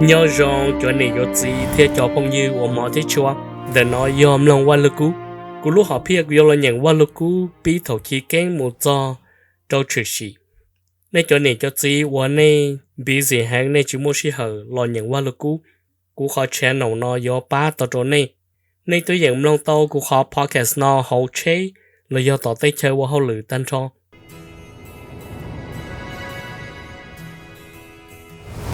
Nyob zoo cov niam cov txiv thiab cov phooj ywg uas hmov thiab tshua. Ntawm no yog mloog Vaj Lug Kub. Kuv lub hom phiaj kuv yuav los nyeem Vaj Lug Kub pib thaum chiv keeb mus txog rau tshwm sim. Nej cov niam cov txiv uas nej busy heev, nej tsis muaj sij hawm los nyeem Vaj Lug Kub, kuv qhov channel no yuav pab tau rau nej. Nej twb yeem mloog tau kuv qhov podcast no hauv tsheb los yog tom tej chaw ua hauj lwm tag nrho.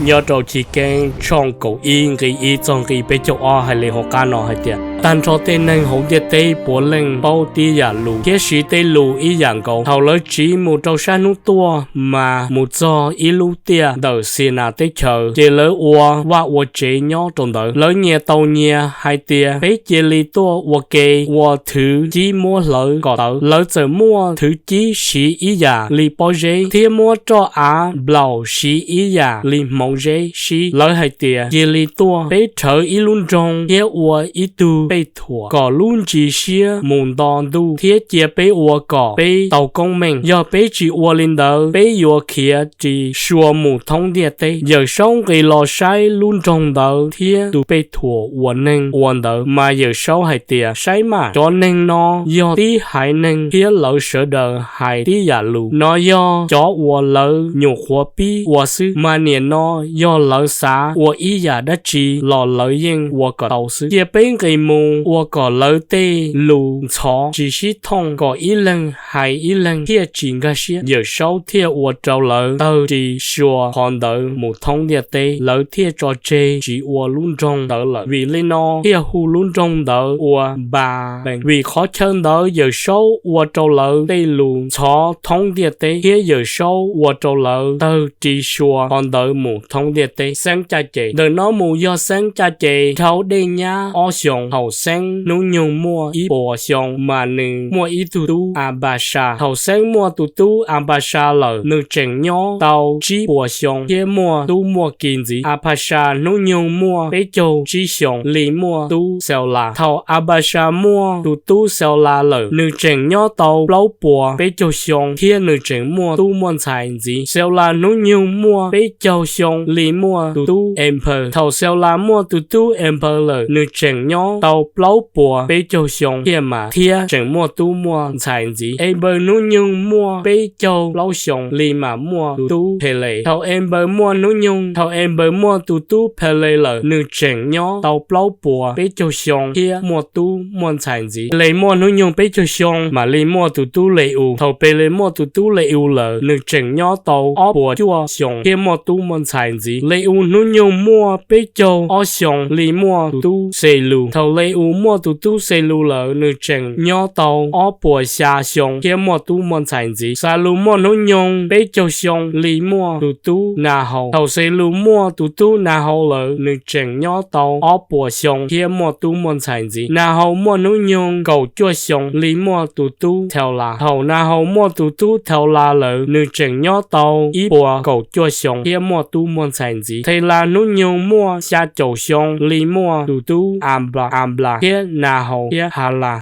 Nyob rau chiv keeb tshooj kaum ib nqi ib txog nqi peb caug ob hais li hauv qab no hais tias, tag nrho tej neeg hauv ntiaj teb puav leej paub tib yam lus thiab siv tej lus ib yam nkaus. Thaum lawv tsiv mus rau sab hnub tuaj mas mus txog ib lub tiaj ntawm Xias Nas teb chaws, ces lawv ua vaj ua tsev nyob rau ntawd. Lawv nyias tau nyias hais tias, peb cia li tuaj ua ke ua thwv cib muab hlawv kom tawv. Lawv txawm muaj thwv cib siv ib yam li pob zeb thiab muab roj av nplaum siv ib yam li hmoov zeb sib. Lawv hais tias, cia li tuaj, peb rhawv ib lub nroog thiab ua ib tug pej thuam kom lub ntsis siab mus nto ntuj thiab cia peb ua kom peb tau koob meej. Yog peb tsis ua li ntawd, peb yuav khiav ris sua mus thoob ntiaj teb. Yawm Saub nqis los saib lub nroog ntawd thiab tus pej thuam uas neeg ua ntawd, mas Yawm Saub hais tias, saib mas, cov neeg no yog tib haiv neeg thiab lawv sawv daws hais tib yam lus. No yog cov uas lawv nyuam qhuav pib ua xwb, mas nim no yog lawv xav ua ib yam dab tsi los lawv yeej ua kom tau xwb. Cia peb nqis mus ua kom lawv tej lus ntxhov tsis sib thooj, kom ib leeg hais ib leeg thiaj tsis nkag siab. Yawm Saub thiaj ua rau lawv tawg ris sua qhov ntawd mus thoob ntiaj teb, lawv thiaj tso tseg tsis ua lub nroog ntawd lawm. Vim li no thiaj hu lub nroog ntawd ua Npas Pees, vim qhov chaw ntawd Yawm Saub ua rau lawv tej lus ntxhov thoob ntiaj teb, thiab Yawm Saub ua rau lawv tawg ris sua qhov ntawd mus thoob ntiaj teb. Xeeb caj ces, ntawm no mus yog xeeb caj ces dhau dej nyab ob xyoos. Thaum Xeeb hnub nyoog muaj ib puas xyoo mas nws muaj ib tug tub Anpasas. Thaum Xeeb muaj tus tub Anpasas lawm, nws tseem nyob tau tsib puas xyoo thiab muaj tub muaj ki ntxiv. Anpasas hnub nyoog muaj peb caug tsib xyoos li muaj tub Xaulas. Thaum Anpasas muaj tus tub Xaulas lawm, nws tseem nyob tau plaub puas peb caug xyoo thiab nws tseem muaj tub muaj ntxhais ntxiv. Xaulas hnub nyoog muaj peb caug xyoo li muaj tus tub Enpaws. Thaum Xaulas muaj tus tub Enpaws lawm, nws tseem nyob tau plaub puas peb caug xyoo thiaj mas thiab tseem muaj tub muaj ntxhais ntxiv. Enpaws hnub nyoog muaj peb caug plaub xyoo li mas muaj tus tub Pheles. Thaum Enpaws muaj hnub nyoog, thaum Enpaws muaj tus tub Pheles lawm, nws tseem nyob tau plaub puas peb caug xyoo thiab muaj tub muaj ntxhais ntxiv. Pheles muaj hnub nyoog peb caug xyoo mam li muaj tus tub Le-us. Thaum Pheles muaj tus tub Le-us lawm, nws tseem nyob tau ob puas cuaj xyoos thiab muaj tub muaj ntxhais ntxiv. Le-us hnub nyoog muaj peb caug ob xyoos li muaj tus tub Xelus. Thaum Le-us muaj tus tub Xelus lawm, nws tseem nyob tau ob puas xya xyoo thiab muaj tub muaj ntxhais ntxiv. Xalus muaj hnub nyoog peb caug xyoo li muaj tus tub Nahaus. Thaum Xelus muaj tus tub Nahaus lawm, nws tseem nyob tau ob puas xyoo thiab muaj tub muaj ntxhais ntxiv. Nahaus muaj hnub nyoog kaum cuaj xyoo li muaj tus tub Thaulas. Thaum Nahaus muaj tus tub Thaulas lawm, nws tseem nyob tau ib puas kaum cuaj xyoo thiab muaj tub muaj ntxhais ntxiv. Thelas hnub nyoog muaj xya caum xyoo li muaj tus tub Anplas, Anplas thiab Nahaus thiab Halas.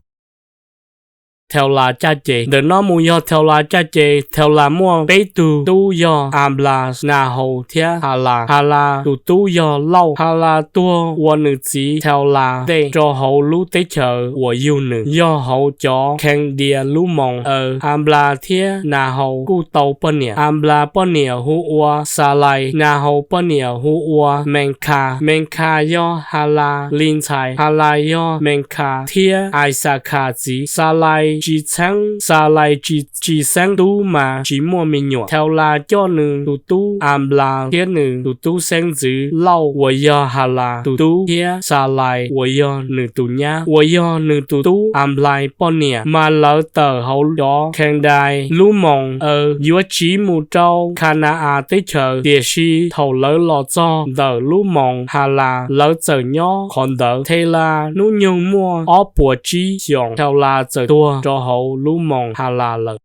Thaulas caj ces, ntawm no mus yog Thaulas caj ces. Thaulas muaj peb tug tub yog Anplas, Nahaus thiab Halas. Halas tus tub yog Lauj. Halas tuag ua nws txiv Thaulas ntej rau hauv lub teb chaws uas yug nws, yog hauv cov Khees Dias lub moos. Aws, Anplas thiab Nahaus kuj tau poj niam. Anplas poj niam hu ua Xalais, Nahaus poj niam hu ua Menkhas. Menkhas yog Halas li ntxhais, Halas yog Menkhas thiab Ixakhas txiv. Xalais tsis txheeb, Xalais tsis, tsis xeeb tub mas tsis muaj me nyuam. Thaulas coj nws tus tub Anplas thiab nws tus tub xeeb ntxwv Lauj uas yog Halas tus tub thiab Xalais uas yog nws tus nyab, uas yog nws tus tub Anplais poj niam, mas lawv tawm hauv cov Khees Dais lub moos. Aws, yuav tsiv mus rau Kha Na-as teb chaws. Tiam sis thaum lawv los txog ntawm lub moos Halas, lawv txawm nyob qhov ntawd. Thelas hnub nyoog muaj ob puas tsib xyoos, Thaulas txawm tuag rau hauv lub moos Halas lawm.